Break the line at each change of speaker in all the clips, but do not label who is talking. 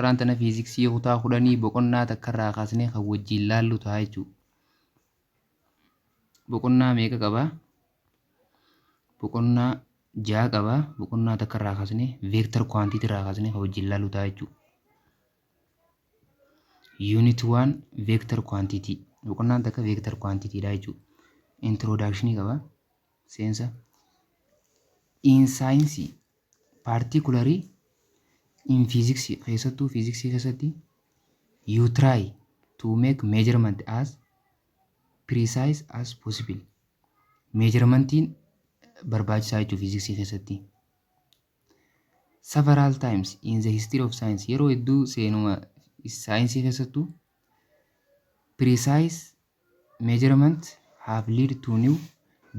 Har'aan tana fiiziksii kutaa 10 boqonnaa takkarraa kaasnee kan wajjin laallu ta'a jechuudha. Boqonnaa meeqa qabaa? Boqonnaa ja'a qabaa. Boqonnaa takkarraa kaasnee, vector quantity irraa kaasnee kan wajjin laallu ta'a jechuudha. Unit 1, vector quantity. Boqonnaan takka vector quantity dha jechuudha. Introduction qaba. Seensa. In science, particularly in physics, keessattuu fiiziksii keessatti, you try to make measurement as precise as possible. Measurementiin barbaachisaa jechuudha fiiziksii keessatti. Several times in the history of science, yeroo hedduu seenuma saayinsii keessattuu, precise measurement have led to new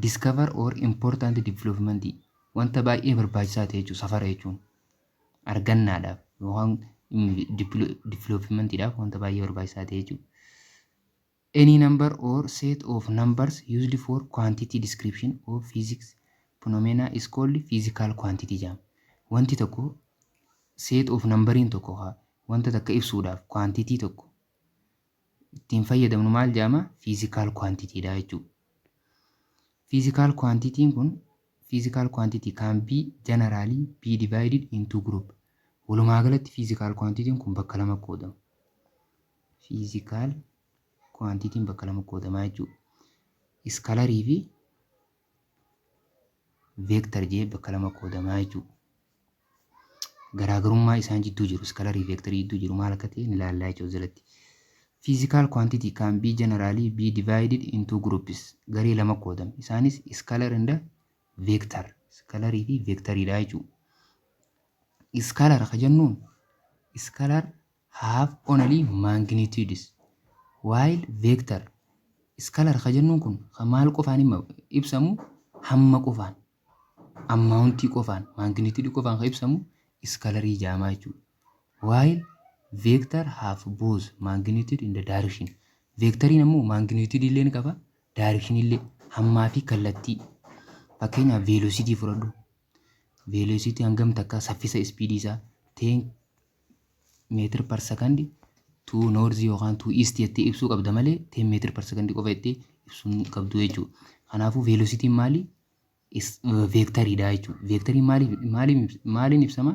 discover or important development. Wanta baay'ee barbaachisaa ta'e jechuudha safara jechuun argannaadhaaf yookaan developmentiidhaaf wanta baay'ee barbaachisaa ta'e jechuudha. Any number or set of numbers used for quantity description of physics phenomena is called physical quantity jedhama. Wanti tokko, set of numberiin tokko, wanta takka ibsuudhaaf quantity tokko ittiin fayyadamnu maal jedhama? Physical quantity dha jechuudha. Physical quantity kun, physical quantity can be generally be divided into group. Walumaa galatti physical quantity kun bakka lama qoodama. Physical quantity bakka lama qoodama jechuudha. Scalarii fi vector jee bakka lama qoodamaa jechuudha. Garaagarummaa isaan jidduu jiru, scalarii fi vectorii jidduu jiru maal akka ta'e ni ilaallaa jechuudha jalatti. Physical quantity can be generally be divided into groups. Garee lama qoodama. Isaanis scalar and vector. Scalarii fi vectoriidha jechuudha. Scalar ka jennuun, scalar have only magnitudes, while vector, scalar ka jennuun kun kan maal qofaan ibsamu? Hamma qofaan, amountii qofaan, magnitude qofaan kan ibsamu scalarii jedhama jechuudha. While vector have both magnitude and the direction. Vectoriin ammoo magnitude illee ni qaba, direction illee, hammaa fi kallattii. Fakkeenyaaf velocity fudhadhu. Velocity hangam takka saffisa, speed isaa 10 meter per second to north yookaan to east jettee ibsuu qabda malee 10 meter per second qofa jettee ibsuu hin qabdu jechuudha. Kanaafuu velocityn maali? Vectoriidha jechuudha. Vectoriin maaliin ibsama?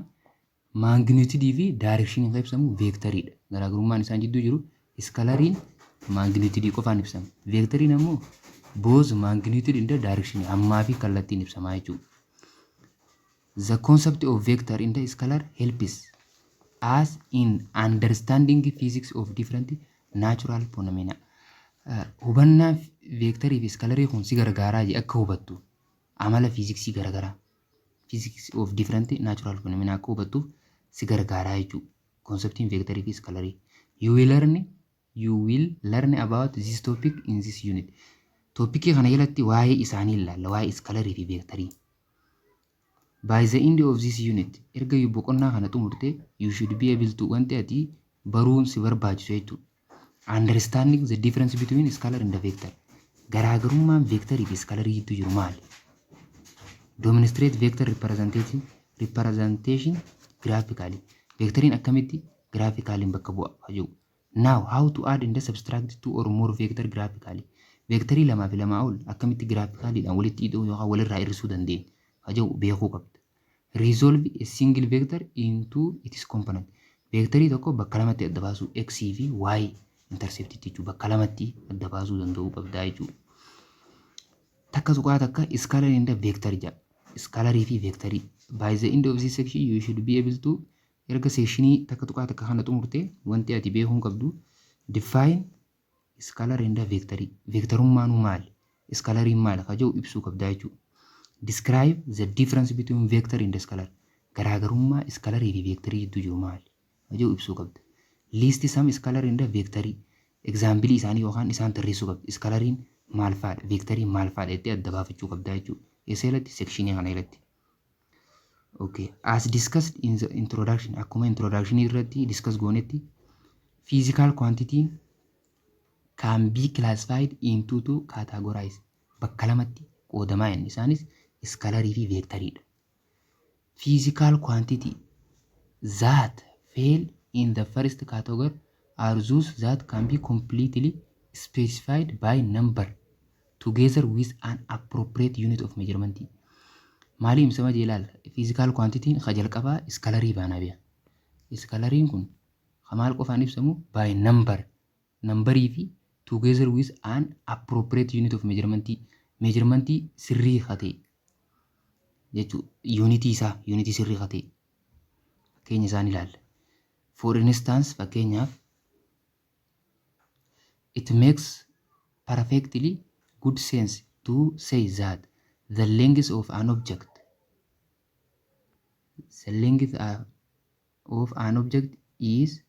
Magnitudii fi directioniin kan ibsamu vectoriidha. Garaagarummaan isaan jidduu jiru, scalariin magnitudii qofaan ibsama. Vectoriin ammoo both magnitude and direction, hammaa fi kallattiin ibsama jechuudha. The concept of vector and the scalar helps us in understanding physics of different natural phenomena. Hubannaa vectorii fi scalarii kun si gargaaraa jee akka hubattu amala fiiziksii garaagaraa, physics of different natural phenomena akka hubattuuf si gargaaraa jechuudha. Conceptiin vectorii fi scalarii. You will learn about this topic in this unit. Topicii kana jalatti waa'ee isaanii ilaalla, waa'ee scalarii fi vectorii. By the end of this unit, erga boqonnaa kana xumurte, you should be able to, wanti ati baruun si barbaachisu jechuudha. Understanding the difference between scalar and the vector. Garaagarummaan vectorii fi scalarii gidduu jiru maali? Demonstrate vector representation graphically. Vectoriin akkamitti graphically bakka bu'a jedhu. Know how to add and subtract two or more vector graphically. Vectorii lamaa fi lamaa ol akkamitti graphicallyidhaan walitti hidhuu yookaan walirraa hir'isuu dandeenya jedhu beekuu qabda. Resolve a single vector into its component. Vectorii tokko bakka lamatti adda baasuu, x fi y interceptitti jechuudha. Bakka lamatti adda baasuu danda'uu qabda jechuudha. 1.1, scalar and vector jedha. Scalarii fi vectorii. By the end of this section you should be able to, erga sectionii 1.1 kana xumurte, wanti ati beekuu qabdu, define scalar and vectorii. Vectorummaanuu maali? Scalariin maali? Ka jedhu ibsuu qabda jechuudha. Describe the difference between vector and scalar. Garaagarummaa scalarii fi vectorii gidduu jiru maali? Ka jedhu ibsuu qabda. List some scalar and vectorii. Example isaanii yookaan isaan tarreessuu qabda. Scalariin maal fa'aadha? Vectoriin maal fa'aadha jettee adda baafachuu qabda jechuudha. Eessa jalatti? Sectionii kana jalatti. Okay. As discussed in the introduction, akkuma introduction irratti discuss goonetti, physical quantity can be classified into two categories. Bakka lamatti qoodamaa inni, isaanis scalarii fi vectoriidha. Physical quantity that fall in the first category are those that can be completely specified by number together with an appropriate unit of measurement. Maali ibsama jee ilaalla. Physical quantity ka jalqabaa iskalarii baanaa bi'a. Iskalariin kun ka maal qofaan ibsamu? By number. Numberii fi together with an appropriate unit of measurement. Measurement sirrii ka ta'e jechuudha. Unitii isaa, unitii sirrii ka ta'e. Fakkeenya isaan ilaalla. For instance, fakkeenyaaf, it makes perfectly good sense to say that the length of an object is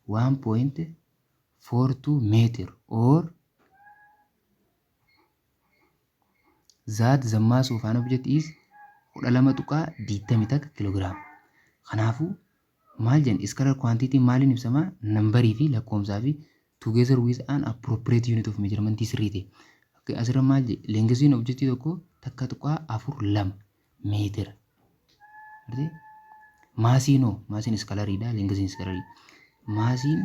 1.42 meter or that the mass of an object is 12.21 kiloogiraama. Kanaafuu maal jenna? Scalar quantity maaliin ibsama? Nambarii fi lakkoomsaa fi together with an appropriate unit of measurement sirrii ta'e. Asirra maal jedhe? Lengthiin objectii tokko 1.42 meetira. Massiin hoo? Massiin iskalariidha. Lengthiin iskalarii. Massiin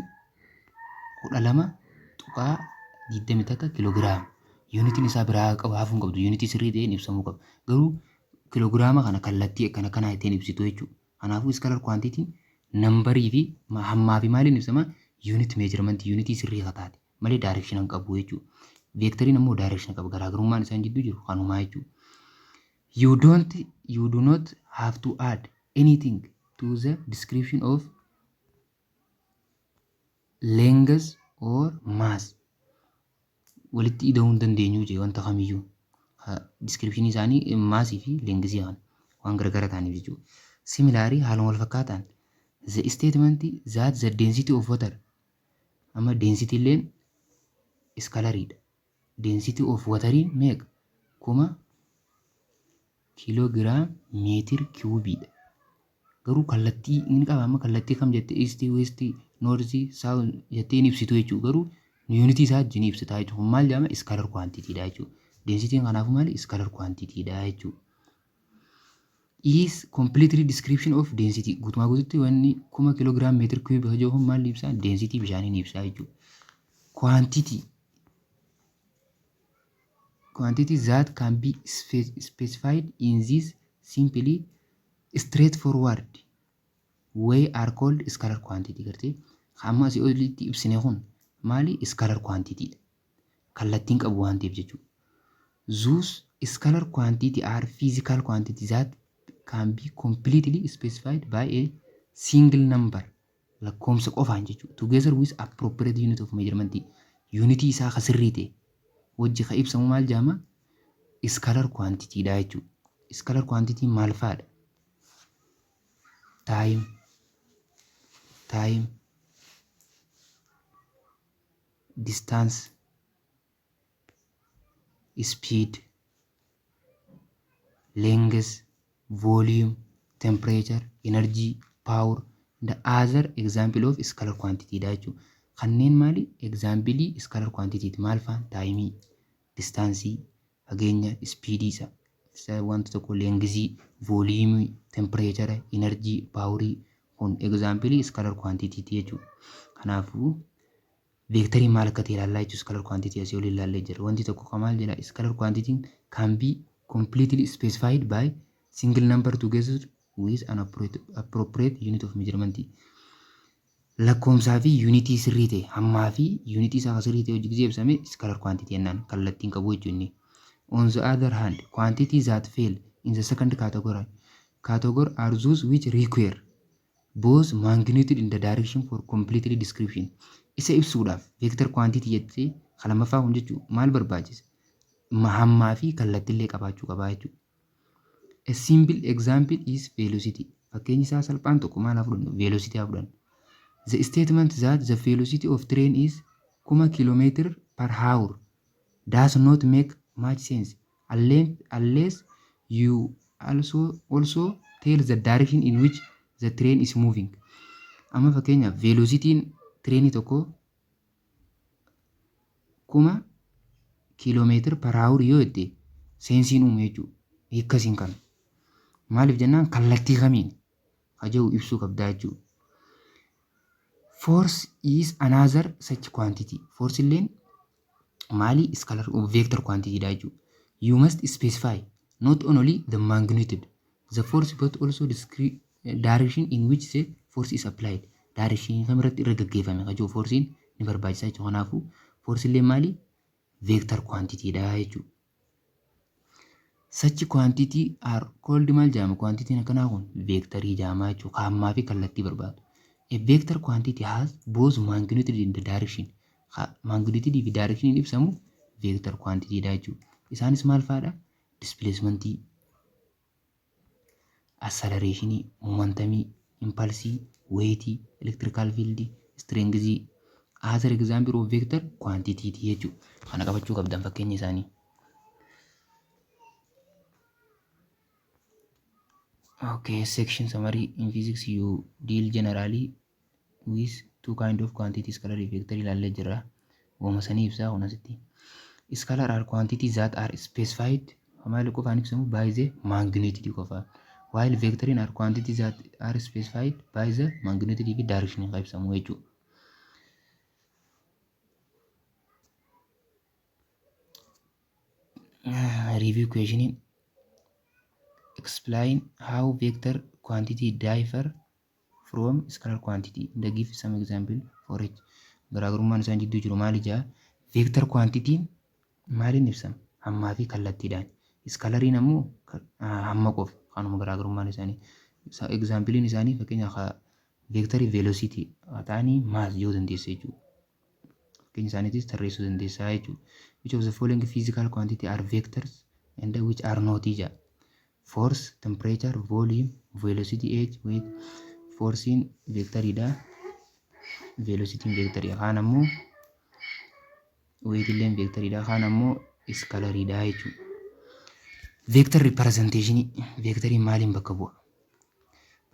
12.21 kiloogiraama. Yuunitiin isaa biraa qabu hafuu hin qabdu. Yuunitii sirrii ta'een ibsamuu qaba. Garuu kiloogiraama kana kallattii akkana kanaa ittiin ibsitu jechuudha. Kanaafuu scalar quantityn nambarii fi hammaa fi maaliin ibsama? Unit measurement, yuunitii sirrii haa taate malee direction hin qabu jechuudha. Veekteriin ammoo direction qaba. Garaagarummaan isaan jidduu jiru kanumaa jechuudha. You do not have to add anything to the description of length or mass. Walitti ida'uu hin dandeenyu jee wanta kamiyyuu. Description isaanii massii fi lengthii kana waan garagara ta'aniif jechuudha. Similarly, haaluma wal fakkaataan, the statement that the density of water, amma density illeen iskalariidha. Density of wateriin meeqa? 1000 kiiloogiraam meetir kiubiidha. Garuu kallattii inni qaba. Amma kallattii kam jettee, east, west, north, south jettee hin ibsitu jechuudha. Garuu yuunitii isaa wajjin ibsita jechuudha. Kun maal jedhama? Scalar quantitydha jechuudha. Densityn kanaafuu maali? Scalar quantitydha jechuudha. Is completely description of density. Guutumaa guututti wanni 1000 kiiloogiraam meetir kiubii hojii kun maal ibsa? Density bishaanii ni ibsa jechuudha. Quantity that can be specified in this simply straightforward way are called scalar quantity. Gartee amma asii olitti ibsine kun maali? Scalar quantity dha. Kallattiin qabu waan ta'eef jechuudha. Those scalar quantity are physical quantity that can be completely specified by a single number, lakkoomsa qofaan jechuudha. Together with appropriate unit of measurement, unitii isaa ka sirrii ta'e wajji ka ibsamu maal jedhama? Scalar quantity dha jechuudha. Scalar quantity maal fa'aadha? Time, distance, speed, length, volume, temperature, energy, power, the other example of scalar quantity dha jechuudha. Kanneen maali? Example scalar quantity maal fa'aan? Timeii, distanceii, fageenya, speedii isa wanta tokko, lengthii, volumeii, temperature, energy, powerii kun example scalar quantity jechuudha. Kanaafuu veektarii maal akka ta'e ilaallaa jechuudha. Scalar quantity asii olii ilaallee jira. Wanti tokko kan maal jedha? Scalar quantity can be completely specified by single number together with an appropriate unit of measurement. Lakkoomsaa fi yuunitii sirrii ta'e, hammaa fi yuunitii isaa sirrii ta'e hojii gisee ibsame scalar quantity jennaan, kallattiin qabu jechuudha inni. On the other hand, quantities that fall in the second category are those which require both magnitude in the direction for completely description. Isa ibsuudhaaf vector quantity jettee kan lammaffaa kun jechuun maal barbaachisa? Hammaa fi kallattiillee qabaachuu qabaa jechuudha. A simple example is velocity. Fakkeenyi isaa salphaan tokko maal haa fudhannu? Velocity haa fudhannu. The statement that the velocity of train is 1000 kilometer per hour does not make much sense unless you also tell the direction in which the train is moving. Amma fakkeenyaaf velocityn trainii tokko 1000 kilometer per hour yoo jette senseiin uume jechuudha. Hiikkasiin kana. Maaliif jennaan kallattii kamiin haja'u ibsuu qabdaa jechuudha. Force is another such quantity. Force illeen maali? Scalar vector quantity dha jechuudha. You must specify not only the magnitude the force but also direction in which the force is applied. Direction kamirratti irra gaggeeffame kan jiru forcein ni barbaachisa jechuudha. Kanaafuu force illee maali? Vector quantity dha jechuudha. Such quantity are called maal jedhama? Quantity akkanaa kun vectorii jedhama jechuudha. Hammaa fi kallattii barbaadu. A vector quantity has both magnitude and direction. Magnitude fi direction ibsamu vector quantity dha jechuudha. Isaanis maal fa'aadha? Displacement, acceleration, momentum, impulse, weight, electrical field, strength. Other example of vector quantity jechuudha. Kana qabachuu qabdan fakkeenya isaanii. Okay, section summary. In physics you deal generally with two kind of quantities, scalar fi vector ilaallee jirra. Wama sanii ibsaa kun asitti. Scalar are quantities that are specified maal qofaan ibsamu by the magnitude qofa. While vector are quantities that are specified by the magnitude fi direction kan ibsamu jechuudha. Review question: explain how vector quantity differ from scalar quantity and give some example for each. Garaagarummaan isaan jidduu jiru maali jaa? Vector quantity maaliin ibsama? Hammaa fi kallattiidhaan. Scalariin ammoo hamma qofa, kanuma garaagarummaan isaanii. Exampleiin isaanii fakkeenyaaf vectorii velocity ta'anii mass jechuu dandeessa jechuudha. Fakkeenya isaaniitis tarreessuu dandeessaa jechuudha. Which of the following physical quantity are vectors and which are not jaa? Force, temperature, volume, velocity, age, weight. Forcein vectoriidha. Velocityin vectoriidha. Kaan ammoo weight illeen vectoriidha. Kaan ammoo scalariidha jechuudha. Vector representation, vectoriin maaliin bakka bu'a?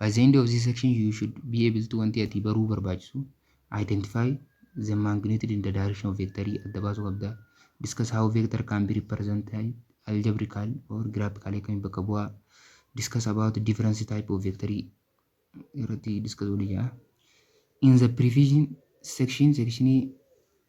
By the end of this section you should be able to, wanti ati baruu barbaachisu, identify the magnitude in the direction of vector adda baasuu qabda. Discuss how vector can be represented algebraically or graphically, akkamiin bakka bu'aa. Discuss about different type of vector irratti discuss godhi jaa. In the previous section, sectionii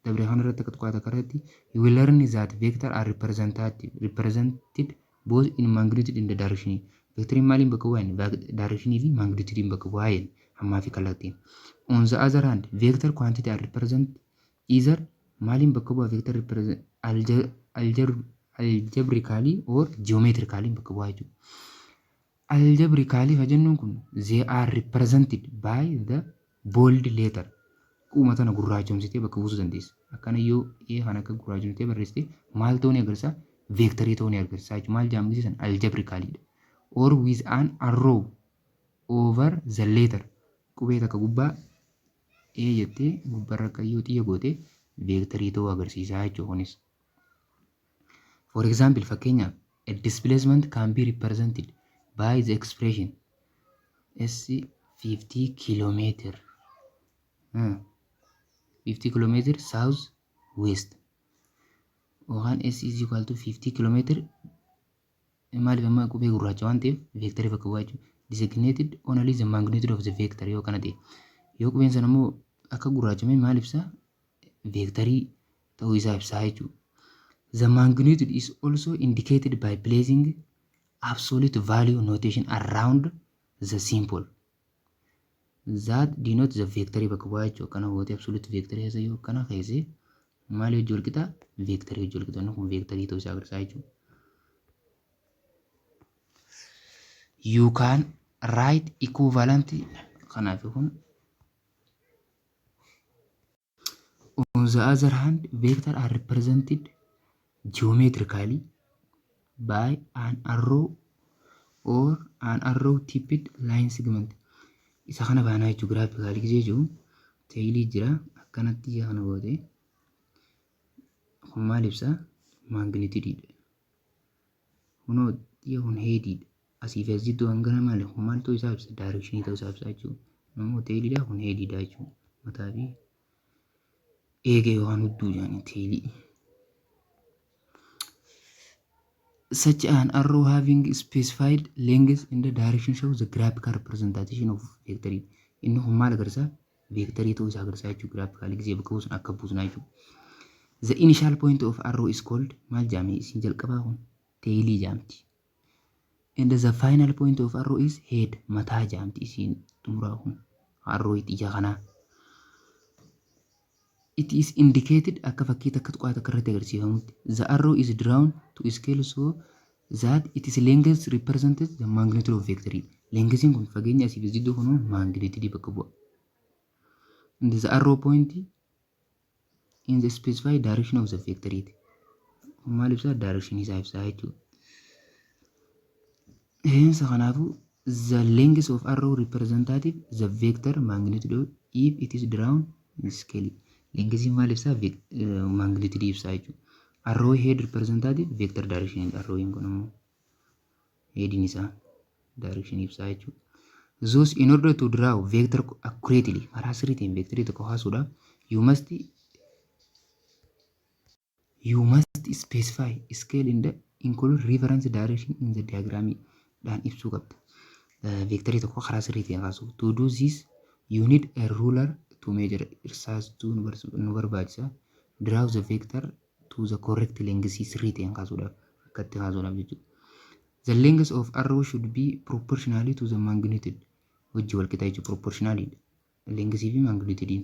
dabre kana irratti akka tuqaata irratti, you will learn that vector are represented both in magnitude and the direction. Vectoriin maaliin bakka bu'aa? Directionii fi magnitude bakka bu'aa hammaa fi kallattiin. On the other hand, vector quantity are represent either maaliin bakka bu'aa? Vector represent algebraically or geometrically bakka bu'aa jechuudha. Algebraically ka jennuun kun they are represented by the bold letter. Qubuma tana gurraachomsitee bakka buusuu dandeessa. Akkana yoo ee kan akka gurraachomsitee barreessite maal ta'uu ni agarsiisa? Vectorii ta'uu ni agarsiisa jechuudha. Maal jedhamu algebraically dha. Or with an arrow over the letter. Qubee takka gubbaa ee jettee gubbaarra akka yoo xiyya goote vectorii ta'uu agarsiisa jechuudha kunis. For example, fakkeenyaaf, a displacement can be represented by the expression S 50 kilometer 50 kilometer south west yookaan S is equal to 50 kilometer. Maaliif? Amma qubee gurraacha waan ta'eef vectorii bakka bu'aa jechuudha. Designated only the magnitude of the vector yoo kana ta'e. Yoo qubeen sana immoo akka gurraachame maal ibsa? Vectorii ta'uu isaa ibsaa jechuudha. The magnitude is also indicated by placing absolute value notation around the symbol that denotes the vector bakka bu'aa jechuudha. Kana gootee absolute vector keessa yoo kana keesse maal hojii wal qixa? Vector hojii wal qixa. Kun vectorii ta'uu isaa agarsiisa jechuudha. You can write equivalent kanaaf kun. On the other hand, vector are represented geometrically by an arrow or an arrow tipped line segment. Isa kana baanaa jechuun graphically gisee jiru tailii jira, akkanatti kana goote kun maal ibsa? Magnitude dha. Kunoo xiyya kun headiidha. Asii fi as jidduu hangana maali? Kun maal ta'uu isaa ibsa? Directionii ta'uu isaa ibsa jechuudha. Kun tailiidha, kun headiidha jechuudha. Mataa fi eegee yookaan hudduu jedhanii tailii. Such an arrow having specified length in the direction shows the graphical representation of vector. Inni kun maal agarsiisa? Vectorii ta'uu isaa agarsiisa jechuudha. Graphically gisee bakka buusun akka buusnaa jechuudha. The initial point of arrow is called maal jaame? Isin jalqabaa kun tailii jaamti. And the final point of arrow is head, mataa jaamti isiin xumuraa kun arrow xiyya kanaa. It is indicated akka fakkii takka tuqaa takka irratti agarsiifamutti. The arrow is drawn to scale so that its length represents the magnitude of vector. Lengthiin kun fageenya asii fi jidduu kun magnitude bakka bu'a. And the arrow point in the specified direction of the vector. Maal ibsaa? Direction isaa ibsaa jechuudha. Heensa kanaafuu the length of arrow representative the vector magnitude if it is drawn in scale. Lengthiin maal ibsaa? Magnitude ibsaa jechuudha. Arrow head representative vector direction, arrowin kun immoo headiin isaa direction ibsaa jechuudha. Thus, in order to draw vector accurately, karaa sirrii ta'een vectorii tokko kaasuudhaaf, you must specify scale in the include reference direction in the diagram dhaan ibsuu qabda. Vectorii tokko karaa sirrii ta'een kaasu. To do this, you need a ruler to measure, irsaastuu nu barbaachisa. Draw the vector to the correct length, sirrii ta'een kaasuudhaaf, akka itti kaasuudhaaf jechuudha. The length of arrow should be proportionally to the magnitude. Wajji wal qixa jechuudha, proportionally. Length fi magnitude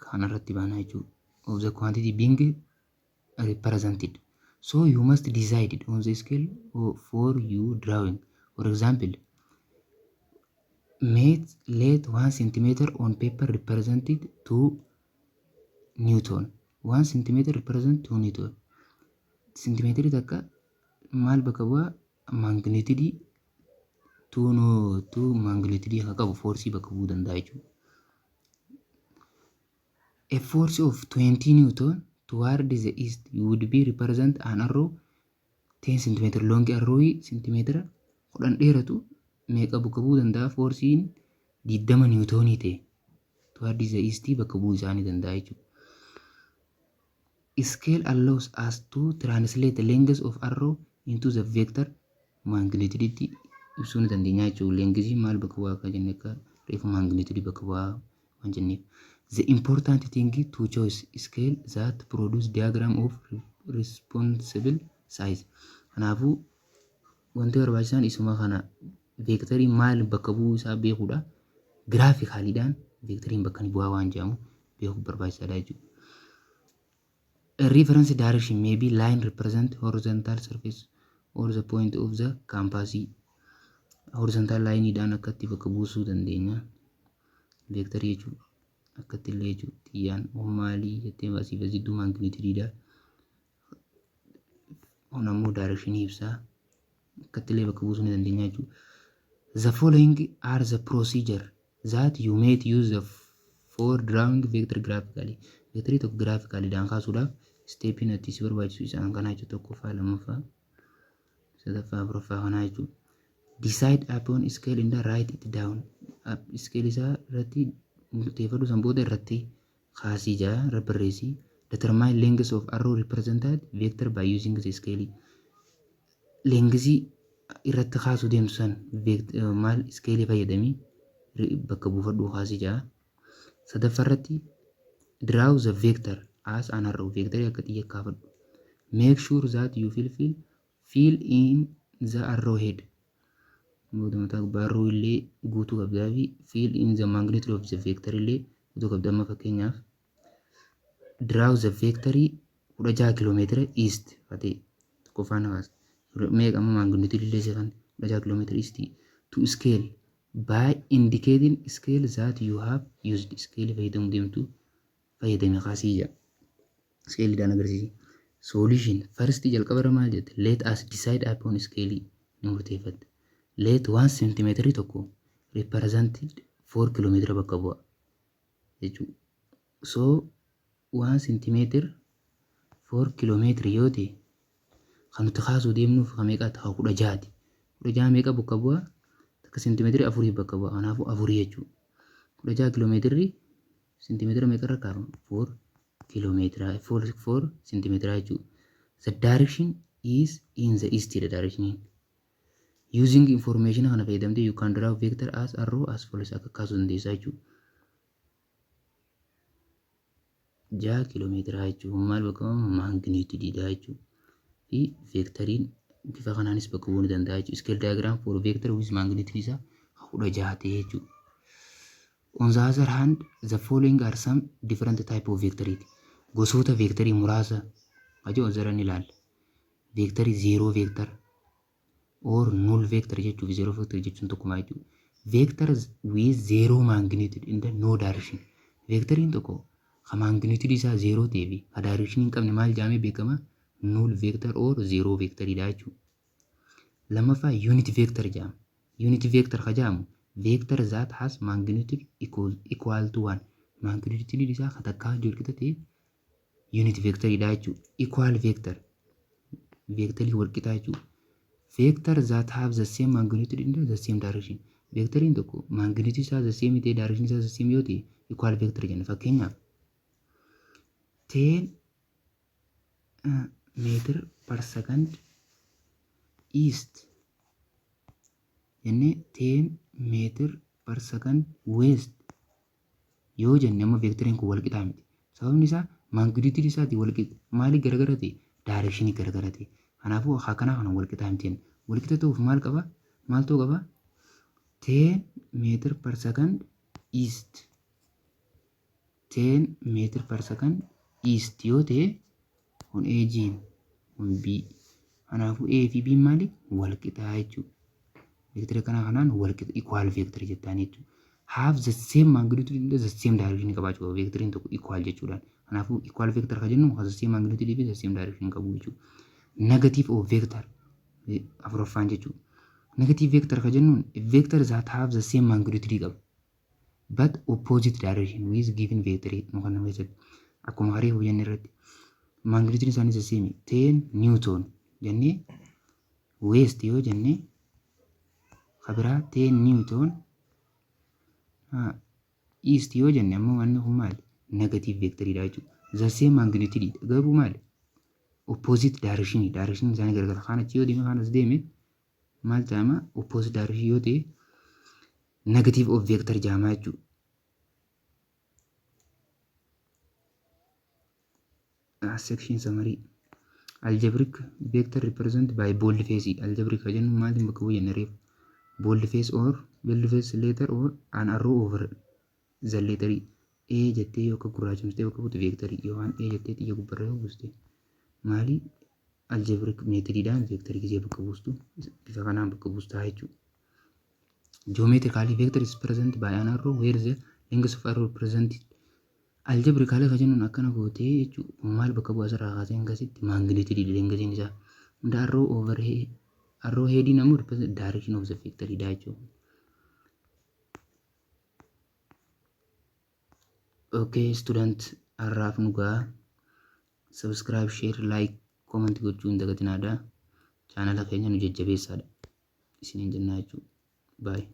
kanarratti baana jechuudha. Of the quantity being represented. So you must decide on the scale for you drawing. For example, let 1 centimeter on paper represented 2 newton. 1 centimeter represent 2 newton. Centimeter takka maal bakka bu'aa? Magnitude 2, no, 2 magnitude akka qabu force bakka bu'uu danda'a jechuudha. A force of 20 newton toward the east would be represent an arrow 10 centimeter long. Arrow centimeter 10 dheeratu meeqa bakka bu'uu danda'a? Forceiin 20 newtonii ta'e toward the east bakka bu'uu isaanii danda'a jechuudha. Scale allows us to translate the length of arrow into the vector magnitude ibsuu ni dandeenya jechuudha. Lengthii maal bakka bu'aa akka jenne, akka reefu magnitude bakka bu'aa waan jenneef. The important thing to choose scale that produce diagram of responsible size. Kanaafuu wanti barbaachisaan isuma kana, vectorii maal bakka bu'uu isaa beekuudha. Graphicallydhaan vectoriin bakka inni bu'aa waan jedhamu beekuuf barbaachisaadha jechuudha. A reference direction may be line represent horizontal surface or the point of the compass. Horizontal line dhaan akkatti bakka buusuu dandeenya. Vectorii jechuudha. Akkatti illee jechuudha. Xiyyaan maalii jettee asii fi jidduu magnitudeiidha. Kun ammoo directionii ibsaa. Akkatti illee bakka buusuu ni dandeenya jechuudha. The following are the procedure that you may use the for drawing vector graphically. Vectorii tokko graphically kaasuudhaaf stepiin ati si barbaachisu isaan kanaa jechuudha. Tokkoffaa, lammaffaa, sadaffaa, afuraffaa kanaa jechuudha. Decide upon scale and write it down. Scale isaa irratti murteeffadhu, san booda irratti kaasii jaa, irra barreessii. Determine length of arrow represented vector by using the scale. Lengthii irratti kaasuu deemtu san maal scale fayyadamii bakka buufadhu kaasii jaa. Sadaffaa irratti draw the vector as an arrow. Vectorii akka xiyya kaafadhu. Make sure that you fill in the arrow head. Booda mataa gubbaa arrow illee guutuu qabdaa fi fill in the magnitude of the vector illee guutuu qabda. Amma fakkeenyaaf draw the vector 16 kiiloomeetira east fatee tokkoffaan kaasa. Meeqa amma magnitude illee isa kan 16 kiiloomeetira east to scale by indicating scale that you have used. Scale fayyadamuu deemtu fayyadame kaasii jedha. Scaleiidhaan agarsiisi. Solution first, jalqaba irra maal jette? Let us decide upon scale ni murteeffatte. Let 1 centimeter tokko represented 4 kiiloomeetira bakka bu'a jechuudha. So 1 centimeter 4 kiiloomeetira yoo ta'e, kan nuti kaasuu deemnuuf kan meeqaati? Kan 16ti. 16 meeqa bakka bu'a? Takka seentimeetira afurii bakka bu'a. Kanaafuu afurii jechuudha. 16 kiiloomeetirri seentimeetira meeqa irra kaafama? 4 kiiloomeetira, 4 seentimeetira jechuudha. The direction is in the east dha directioniin. Using information kana fayyadamtee, you can draw vector as arrow as follows, akka kaasuu dandeessaa jechuudha. 6 kiiloomeetiraa jechuun maal bakka bu'ama? Magnitudeiidha jechuudha. Fi vectoriin bifa kanaanis bakka bu'uu ni danda'a jechuudha. Scale diagram for vector with magnitude isaa 16 ta'e jechuudha. On the other hand, the following are some different type of vector. Gosoota vectorii muraasa hajoo zara ni ilaalla. Vectorii zero vector or null vector jechuuf zero vector jechuun tokkuma jechuudha. Vector with zero magnitude in the no direction. Vectoriin tokko ka magnitude isaa zero ta'ee fi ka direction hin qabne maal jedhamee beekama? Null vector or zero vectoridha jechuudha. Lammaffaa, unit vector jedhama. Unit vector ka jedhamu vector that has magnitude equal to one. Magnitude isaa ka takkaa wajjin walqixa ta'e unit vectoridha jechuudha. Equal vector, vectorii walqixaa jechuudha. Vector that have the same magnitude in the same direction. Vectoriin tokko magnitude isaa the same ta'e, direction isaa the same yoo ta'e, equal vector jenna. Fakkeenyaaf, 10 meter per second east jennee 10 meter per second west yoo jenne, amma vectoriin kun walqixaa miti. Sababni isaa magnitude isaatii walqixa. Maaliif garagara ta'e? Directionii garagara ta'e. Kanaafuu akkanaa kana walqixaa miti jenna. Walqixa ta'uuf maal qaba? Maal ta'uu qaba? 10 meter per second east, 10 meter per second east yoo ta'e, kun A jiin kun B. Kanaafuu A fi B maali? Walqixaa jechuudha. Vectorii kana kanaan walqixa, equal vector jettaan jechuudha. Have the same magnitude in the same direction qabaachuu qaba vectoriin tokko equal jechuudhaan. Kanaafuu equal vector kan jennu the same magnitude fi the same direction qabu jechuudha. Negative of vector afuraffaan jechuudha. Negative vector kan jennuun vector that have the same magnitude qaba, but opposite direction with given vector nu kana keessatti akkuma haree hojjenne irratti magnitude isaanii the same, 10 newton jennee west yoo jenne, kabiraa 10 newton east yoo jenne, ammoo wanni kun maali? Negative vectoridha jechuudha. The same magnitude, garuu maali? Opposite direction, direction isaanii gargar. Kaan achi yoo deeme, kaan as deeme, maal jedhama? Opposite direction yoo ta'e negative of vector jedhama jechuudha. Section summary. Algebraic vector represent by bold face. Algebraic kan jennu maaliin bakka bu'u jenne reefu? Bold face or bold face letter or an arrow over the letter. A jettee yoo akka gurraachomsitee bakka buutu vectorii, yookaan A jettee xiyya gubbarra yoo buuste maali? Algebraic methodidhaan vectorii gisee bakka buustu bifa kanaan bakka buustaa jechuudha. Geometrically, vector is present by an arrow where the length of arrow represented. Algebraically kan jennuun akkana gootee jechuudha. Maal bakka bu'aa? Asirraa kaasee hangasitti magnitude lengthiin isaa. Hunda arrow over arrow headiin ammoo represent direction of the vector dha jechuudha. Okay, student, har'aaf nu ga'a. Subscribe, share, like, comment gochuu hin dagatinaadha. Chaanala keenya nu jajjabeessaadha. Isiniin jennaa jechuudha. Bye.